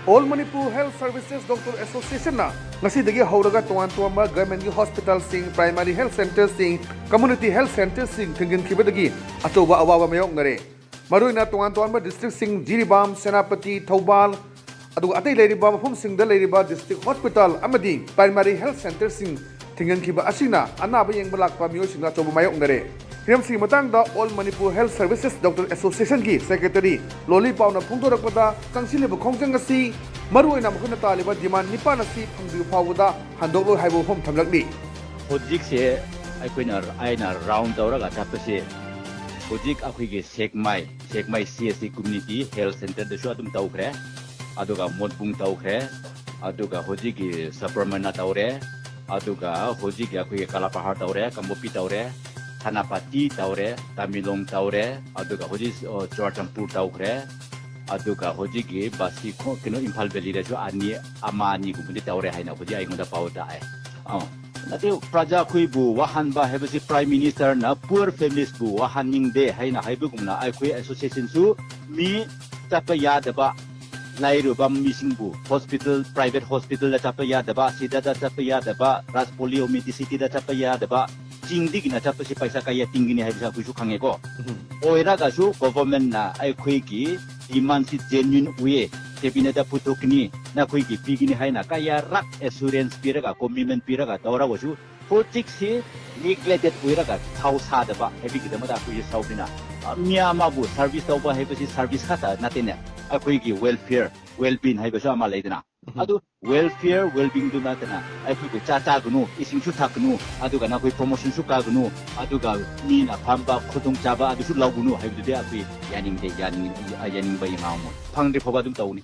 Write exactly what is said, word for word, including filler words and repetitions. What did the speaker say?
All Manipur Health Services Doctor Associationꯅ ꯉꯁꯤꯗꯒꯤ ꯍꯧꯔꯒ ꯇꯣꯉꯥꯟ ꯇꯣꯉꯥꯟꯕ ꯒꯚꯔꯟꯃꯦꯟꯠꯀꯤ ꯍꯣꯁꯄꯤꯇꯥꯜꯁꯤꯡ, ꯄ꯭ꯔꯥꯏꯃꯥꯔꯤ ꯍꯦꯜꯊ ꯁꯦꯟꯇꯔꯁꯤꯡ, ꯀꯝꯃ꯭ꯌꯨꯅꯤꯇꯤ ꯍꯦꯜꯊ ꯁꯦꯟꯇꯔꯁꯤꯡ ꯊꯤꯡꯖꯤꯟꯈꯤꯕꯗꯒꯤ ꯑꯆꯧꯕ ꯑꯋꯥꯕ ꯃꯥꯌꯣꯛꯅꯔꯦ꯫ ꯃꯔꯨꯑꯣꯏꯅ ꯇꯣꯉꯥꯟ ꯇꯣꯉꯥꯟꯕ ꯗꯤꯁꯇ꯭ꯔꯤꯛꯁꯤꯡ, ꯖꯤꯔꯤꯕꯥꯝ, ꯁꯦꯅꯥꯄꯇꯤ, ꯊꯧꯕꯥꯜ, ꯑꯗꯨꯒ ꯑꯇꯩ ꯂꯩꯔꯤꯕ ꯃꯐꯝꯁꯤꯡꯗ ꯂꯩꯔꯤꯕ ꯗꯤꯁꯇ꯭ꯔꯤꯛ ꯍꯣꯁꯄꯤꯇꯥꯜ ꯑꯃꯗꯤ ꯄ꯭ꯔꯥꯏꯃꯥꯔꯤ ꯍꯦꯜꯊ ꯁꯦꯟꯇꯔꯁꯤꯡ ꯊꯤꯡꯖꯤꯟꯈꯤꯕ ꯑꯁꯤꯅ ꯑꯅꯥꯕ ꯌꯦꯡꯕ ꯂꯥꯛꯄ ꯃꯤꯑꯣꯏꯁꯤꯡꯗ ꯑꯆꯧꯕ ꯃꯥꯌꯣꯛꯅꯔꯦ꯫ ꯍꯤꯔꯝꯁꯤꯒꯤ ꯃꯇꯥꯡꯗ All Manipur Health Services Doctor Associationꯒꯤ ꯁꯦꯀ꯭ꯔꯦꯇꯔꯤ ꯂꯣꯂꯤ ꯄꯥꯎꯅ ꯐꯣꯡꯗꯣꯔꯛꯄꯗ, ꯆꯪꯁꯤꯜꯂꯤꯕ ꯈꯣꯡꯖꯪ ꯑꯁꯤ ꯃꯔꯨꯑꯣꯏꯅ ꯃꯈꯣꯏꯅ ꯇꯥꯜꯂꯤꯕ ꯗꯤꯃꯥꯟ ꯅꯤꯄꯥꯟ ꯑꯁꯤ ꯐꯪꯗ꯭ꯔꯤꯕ ꯐꯥꯎꯕꯗ ꯍꯟꯗꯣꯛꯂꯣꯏ ꯍꯥꯏꯕ ꯋꯥꯐꯝ ꯊꯝꯂꯛꯂꯤ꯫ ꯍꯧꯖꯤꯛꯁꯦ ꯑꯩꯈꯣꯏꯅ ꯑꯩꯅ ꯔꯥꯎꯟ ꯇꯧꯔꯒ ꯆꯠꯄꯁꯦ, ꯍꯧꯖꯤꯛ ꯑꯩꯈꯣꯏꯒꯤ ꯁꯦꯛꯃꯥꯏ ꯁꯦꯛꯃꯥꯏ C S C community health ꯁꯦꯟꯇꯔꯗꯁꯨ ꯑꯗꯨꯝ ꯇꯧꯈ꯭ꯔꯦ, ꯑꯗꯨꯒ ꯃꯣꯠꯕꯨꯡ ꯇꯧꯈ꯭ꯔꯦ, ꯑꯗꯨꯒ ꯍꯧꯖꯤꯛꯀꯤ ꯁꯕꯔꯃꯅ ꯇꯧꯔꯦ, ꯑꯗꯨꯒ ꯍꯧꯖꯤꯛꯀꯤ ꯑꯩꯈꯣꯏꯒꯤ ꯀꯂꯥꯄꯍꯥꯔ ꯇꯧꯔꯦ, ꯀꯥꯡꯄꯣꯛꯄꯤ ꯇꯧꯔꯦ, ꯁꯦꯅꯥꯄꯇꯤ ꯇꯧꯔꯦ, ꯇꯃꯦꯡꯂꯣꯡ ꯇꯧꯔꯦ, ꯑꯗꯨꯒ ꯍꯧꯖꯤꯛ ꯆꯨꯔꯆꯥꯟꯄꯨꯔ ꯇꯧꯈ꯭ꯔꯦ, ꯑꯗꯨꯒ ꯍꯧꯖꯤꯛꯀꯤ ꯕꯥꯁꯤ ꯀꯩꯅꯣ ꯏꯝꯐꯥꯜ ꯚꯦꯂꯤꯗꯁꯨ ꯑꯅꯤ, ꯑꯃ ꯑꯅꯤꯒꯨꯝꯕꯗꯤ ꯇꯧꯔꯦ ꯍꯥꯏꯅ ꯍꯧꯖꯤꯛ ꯑꯩꯉꯣꯟꯗ ꯄꯥꯎ ꯇꯥꯛꯑꯦ꯫ ꯑ, ꯅꯠꯇꯦ, ꯄ꯭ꯔꯖꯥꯈꯣꯏꯕꯨ ꯋꯥꯍꯟꯕ ꯍꯥꯏꯕꯁꯤ ꯄ꯭ꯔꯥꯏꯝ ꯃꯤꯅꯤꯁꯇꯔꯅ ꯄꯨꯋꯔ ꯐꯦꯃꯤꯂꯤꯁꯕꯨ ꯋꯥꯍꯟꯅꯤꯡꯗꯦ ꯍꯥꯏꯅ ꯍꯥꯏꯕꯒꯨꯝꯅ ꯑꯩꯈꯣꯏ ꯑꯦꯁꯣꯁꯤꯌꯦꯁꯟꯁꯨ ꯃꯤ ꯆꯠꯄ ꯌꯥꯗꯕ, ꯂꯥꯏꯔꯕ ꯃꯤꯁꯤꯡꯕꯨ ꯍꯣꯁꯄꯤꯇꯥꯜ, ꯄ꯭ꯔꯥꯏꯚꯦꯠ ꯍꯣꯁꯄꯤꯇꯥꯜꯗ ꯆꯠꯄ ꯌꯥꯗꯕ, ꯁꯤꯗꯗ ꯆꯠꯄ ꯌꯥꯗꯕ, ꯔꯥꯖ ꯄꯣꯂꯤꯑꯣ ꯃꯦꯗꯤꯁꯤꯇꯤꯗ ꯆꯠꯄ ꯌꯥꯗꯕ, ꯆꯤꯡꯗꯒꯤꯅ ꯆꯠꯄꯁꯤ ꯄꯩꯁꯥ ꯀꯌꯥ ꯇꯤꯡꯒꯅꯤ ꯍꯥꯏꯕꯁꯤ ꯑꯩꯈꯣꯏꯁꯨ ꯈꯪꯉꯦꯀꯣ꯫ ꯑꯣꯏꯔꯒꯁꯨ ꯒꯣꯚꯔꯟꯃꯦꯟꯠꯅ ꯑꯩꯈꯣꯏꯒꯤ ꯗꯤꯃꯥꯟꯁꯤ ꯖꯦꯅ꯭ꯌꯨꯟ ꯑꯣꯏꯌꯦ, ꯀꯦꯕꯤꯅꯦꯠꯇ ꯄꯨꯊꯣꯛꯀꯅꯤ, ꯅꯈꯣꯏꯒꯤ ꯄꯤꯒꯅꯤ ꯍꯥꯏꯅ ꯀꯌꯥꯔꯛ ꯑꯦꯁꯨꯔꯦꯟꯁ ꯄꯤꯔꯒ, ꯀꯣꯃꯤꯠꯃꯦꯟꯠ ꯄꯤꯔꯒ ꯇꯧꯔꯒꯁꯨ ꯍꯧꯖꯤꯛꯁꯤ ꯅꯤꯒ꯭ꯂꯦꯛꯇꯦꯗ ꯑꯣꯏꯔꯒ ꯊꯥꯎ ꯁꯥꯗꯕ ꯍꯥꯏꯕꯒꯤꯗꯃꯛꯇ ꯑꯩꯈꯣꯏꯁꯦ ꯁꯥꯎꯕꯅꯤꯅ, ꯑ, ꯃꯤ ꯑꯃꯕꯨ ꯁꯔꯚꯤꯁ ꯇꯧꯕ ꯍꯥꯏꯕꯁꯤ ꯁꯔꯚꯤꯁ ꯈꯛꯇ ꯅꯠꯇꯦꯅꯦ꯫ ꯑꯩꯈꯣꯏꯒꯤ ꯋꯦꯜꯐꯤꯌꯔ, ꯋꯦꯜꯕꯤꯡ ꯍꯥꯏꯕꯁꯨ ꯑꯃ ꯂꯩꯗꯅ, ꯑꯗꯨ ꯋꯦꯜꯐꯤꯌꯔ, ꯋꯦꯜꯕꯤꯡꯗꯨ ꯅꯠꯇꯅ ꯑꯩꯈꯣꯏꯕꯨ ꯆꯥ ꯆꯥꯒꯅꯨ, ꯏꯁꯤꯡꯁꯨ ꯊꯛꯀꯅꯨ, ꯑꯗꯨꯒ ꯅꯈꯣꯏ ꯄ꯭ꯔꯣꯃꯣꯁꯟꯁꯨ ꯀꯥꯒꯅꯨ, ꯑꯗꯨꯒ ꯃꯤꯅ ꯐꯝꯕ ꯈꯨꯗꯣꯡꯆꯥꯕ ꯑꯗꯨꯁꯨ ꯂꯧꯒꯅꯨ ꯍꯥꯏꯕꯗꯨꯗꯤ ꯑꯩꯈꯣꯏ ꯌꯥꯅꯤꯡꯗꯦ, ꯌꯥꯅꯤꯡ-, ꯌꯥꯅꯤꯡꯕ ꯏꯃꯥ ꯑꯃ ꯐꯪꯗ꯭ꯔꯤ ꯐꯥꯎꯕ ꯑꯗꯨꯝ ꯇꯧꯅꯤ꯫